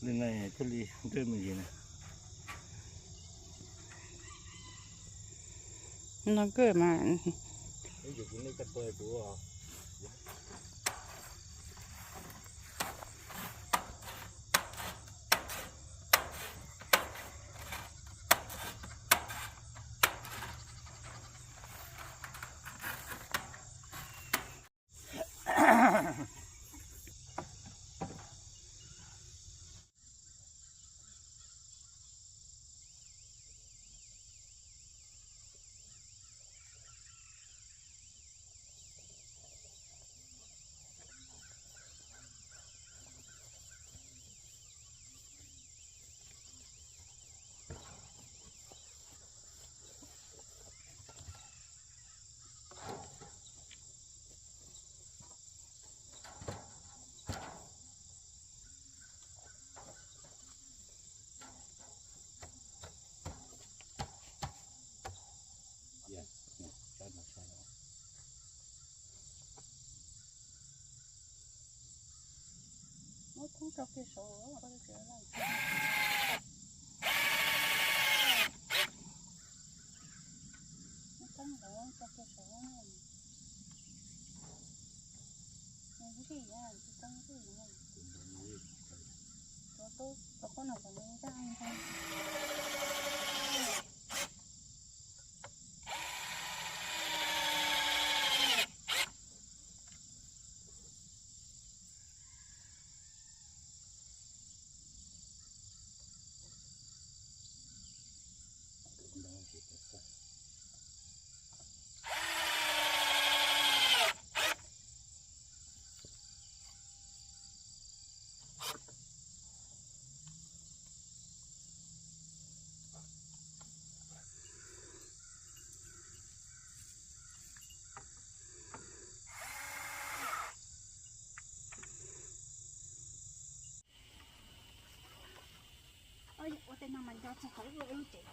Li no thiaj li ntsej me ntsis na. No kawg mas. Ib yus kuv nej coj tuaj kuv. Muab thoob tso kiag saud. Muab thoob ntawd tso kiag saud. Nws zij, tsis tau zij. Tuav tub, tuav qub no kom nws ncaj ncaj. Ua tej no mas nco txog qhov lub tsev.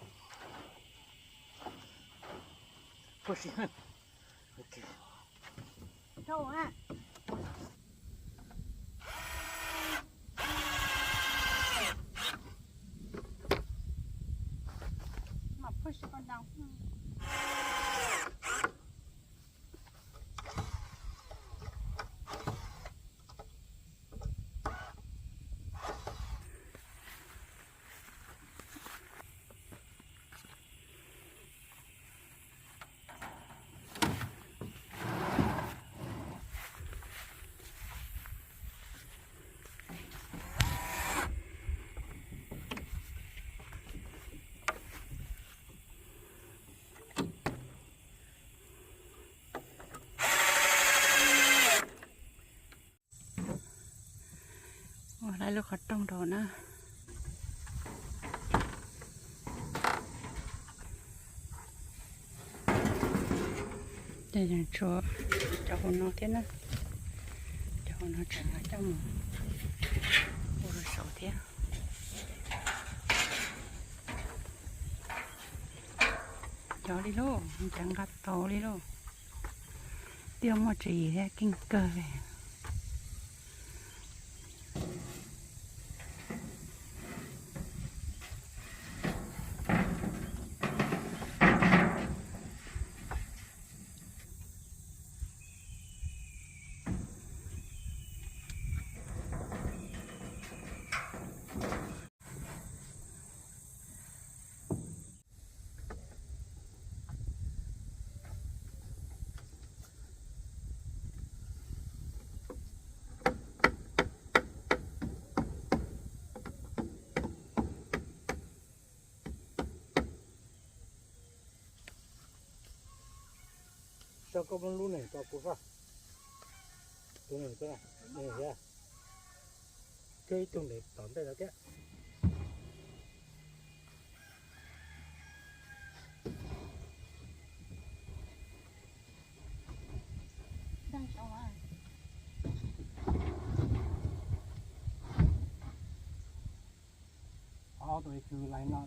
Push it. Ok. Rau á. Mam push it down. Ua lawv lub qhov rooj rau na. Ces yeej tshuav cov hauv no thiab na. Cov hauv no tseem coj mus ua rau saud thiab. Cov li lauj, cas nqa tau li lauj. Twb muaj tswv yim thiab, keej kawg li. Sau koj muab lub nees rau kuv saib. Tus nees, tus nees thiab. Koj ib tug nres tom ntej lawm thiab. Ob tug ib tug lais no.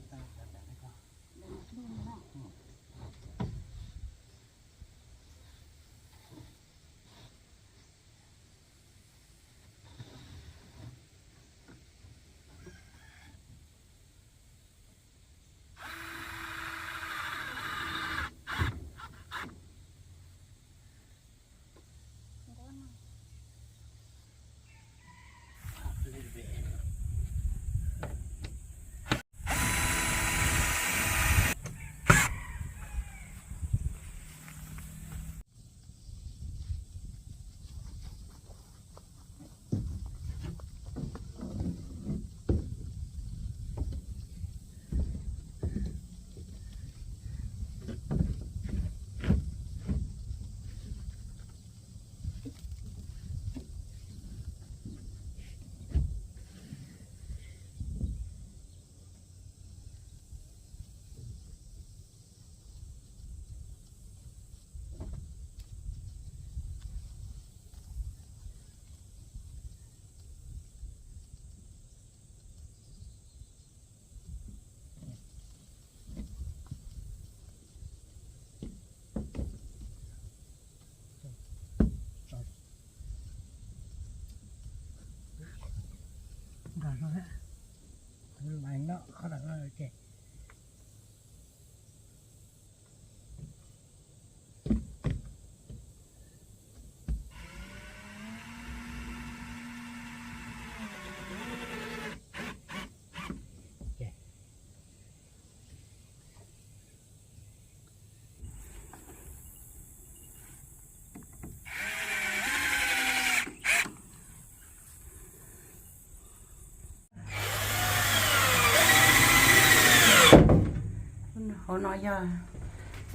Hauv no yog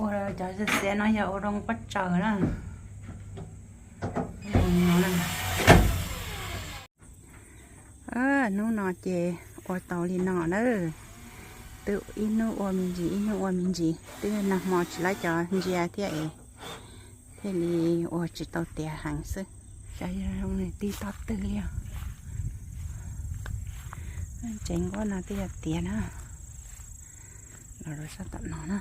ua cov xiav xiav no yog ua rau nquab tsaws na. Hnub no ces ua tau li no na. Twb ib hnub ua me ntsis ib hnub ua me ntsis, twb nag hmo tsis laib cov ntsia thiab es thiaj li ua tsis tau tiav heev xwb. Cov yog zoo nws tig toj twg li os. Tsev nquab no twb yog tiav na. Los rau sab tom no na.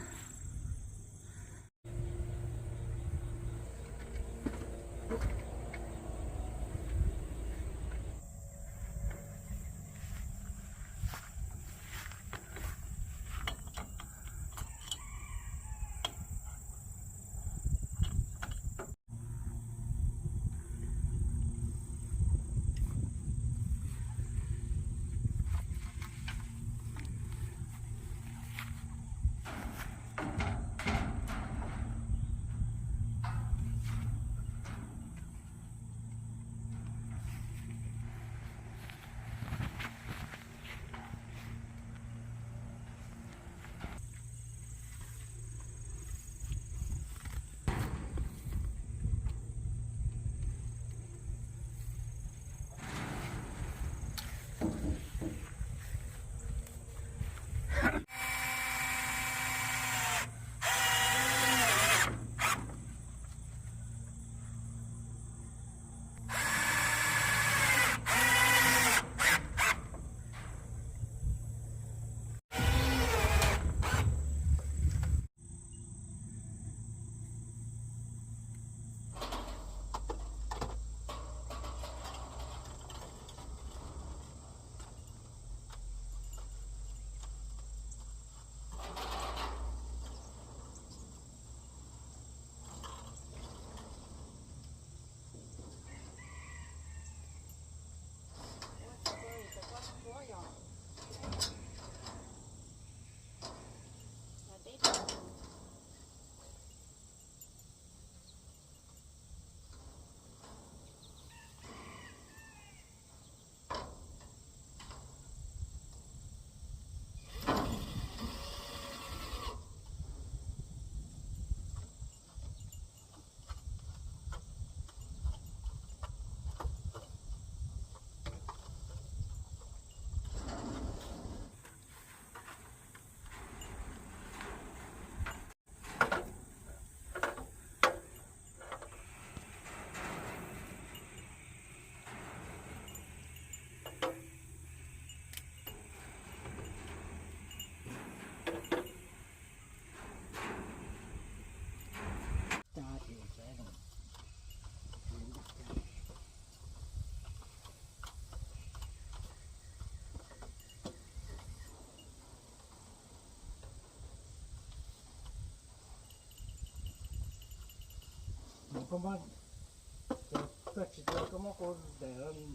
Koj tsis, koj muab kuv daim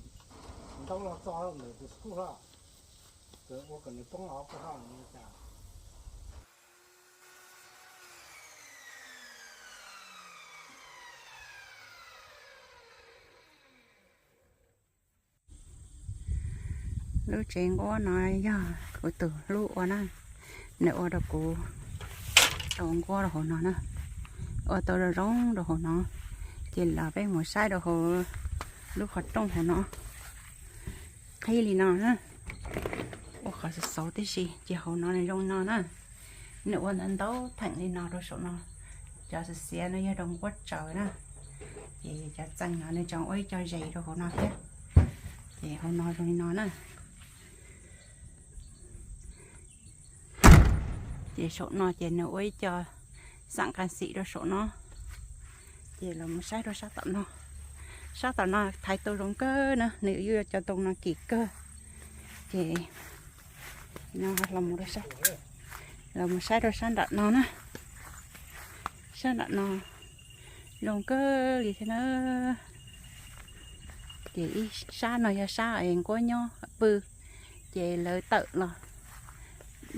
ntaub los txo ntawm tus skuj hlo, ua kom nws poob hauv kuv hlo li cas. Lub tsev nquab no yog kuv tus hlub ua na, nws ua rau kuv tau nquab rau hauv no na, ua tau zoo zoo rau hauv no. Ces los peb mus saib rau hauv lub qhov rooj hauv no, qhib li no na, ua qhov xauv xauv tib si ces hauv no nws zoo no na. Nws ua ntau ntau theem li no rau saum no. Cov xiav xiav no yog rau nquab tsaws na, ces cov txees no nws tseem ua ib co zes rau hauv no thiab. Ces hauv no zoo li no na. Ces saum no ces nws ua ib co xam qas xim rau saum no. Ces los mus saib rau sab tom no. Sab tom no thaiv tau zoo kawg na, nws yuav cov ntoo no kim kawg. Ces No los mus rau sab, los mus saib rau sab nram no na. Sab nram no zoo kawg li thiab na. Ces ib sab no yog sab es Nquab nyob pw, ces lawv tawm los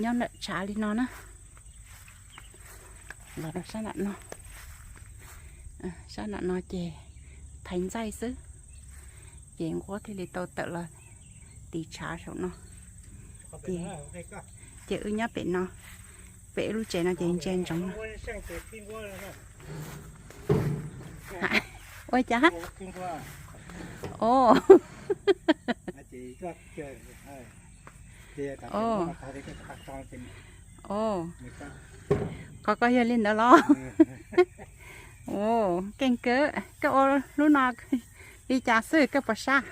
nyob nram tshav li no na. Los rau sab nram no, sab nram no ces thaiv ntxaij xwb, ces Nquab thiaj li tau tawm los tiv tshav saum no. Ces, ces wb nyob pem no, pem lub tsev no ces ntsia ntsoov no. Ua cas? O. O. Qhov koj yog li ntawd los? O, keej kawg. Koj ua lub no li cas xwb koj puas sab?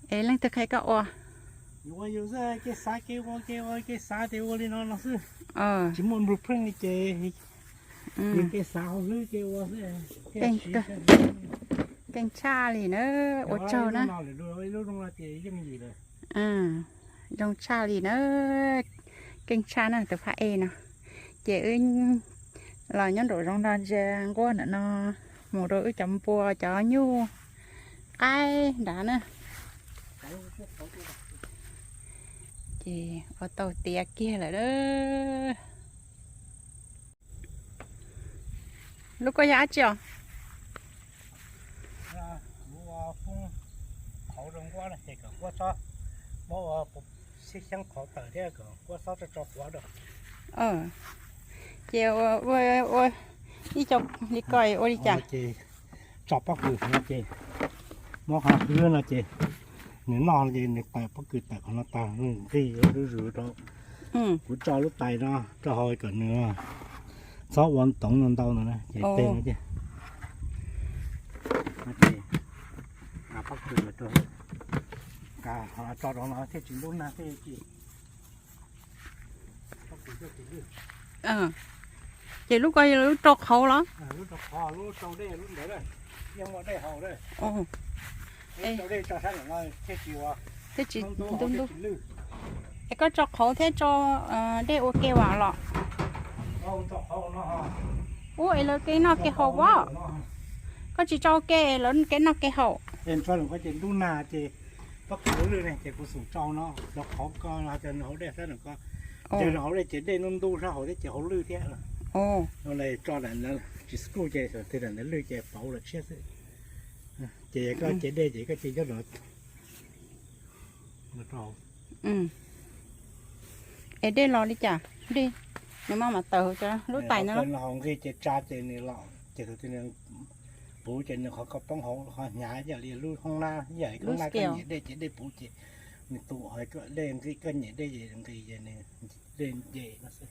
Es leej twg qhia koj ua? Ua yus xwb, kev xav kev ua, kev ua kev xav ces ua li no no xwb. Tsis muaj blueprint li ces yus kev xav hauv hlwb kev ua xwb. Keej tshaj li na, ua tsaug na. Lub no ces yeej yim lawm. Zoo tshaj li na, keej tshaj na tus phab ej no. Ces wb los nyob nraum zoov no ntsia Nquab ntawm no, mus rau wb cov npua cov nyuj qaib nrad na. Ces ua tau tiav kiag lawm. Lub koj yog dab tsi os? Kuv ua foob qhauv rau Nquab no ces kom Nquab txhob muab ua xib xyeeb qhauv tawm thiab kom Nquab txhob tso tso quav rau. Ces ua ib co li ko ua li cas? Ces tso pob kws no ces muab qhov hlwb no ces nws noj ces nws tawm pob kws tawm qhov no tag nqis zuj zus rau. Kuv tso lub tais no rau hauv kom nws txhob ua toov no ntau no ces teg no ces pob kws rau, tso rau no thiaj tsis ntub nag thiaj ci. Ces lub ko lub rau qhauv los? Lub rau qhauv, lub rau dej lub ntawd, yeej muaj dej haus. Rau dej tso sab no thiaj tsis ua, thiaj tsis ntub ntub. Es koj tso qhauv thiab tso dej ua ke vas los? Ub, es lawv kev noj kev haus as? Koj tsis tso ua ke lawv kev noj kev haus? Ntub nag ces pob kws lwj ne ces kuv xum tso no, rau qhauv ko no ces nws haus dej sab no ko. Ces nws haus dej ces dej ntub ntub sab hauv thiab ces haus lwj thiab. Tso tsis skuj ces ntawd lwj ces pauv los tshiab xwb. Ces koj cev dej ces koj cev cov no. Es dej los li cas? Dej nws maj mam tawm hauv cov lub tais no. Nqis ces tsa ces nws los ces puv ces nws qhov ko poob hauv qhov hnyav ib yam li lub hoob nab, ib yam li hoob nab koj nyem dej ces dej puv ces nws tu dej nqis, koj nyem dej ces nqis ces nws dej nce no xwb.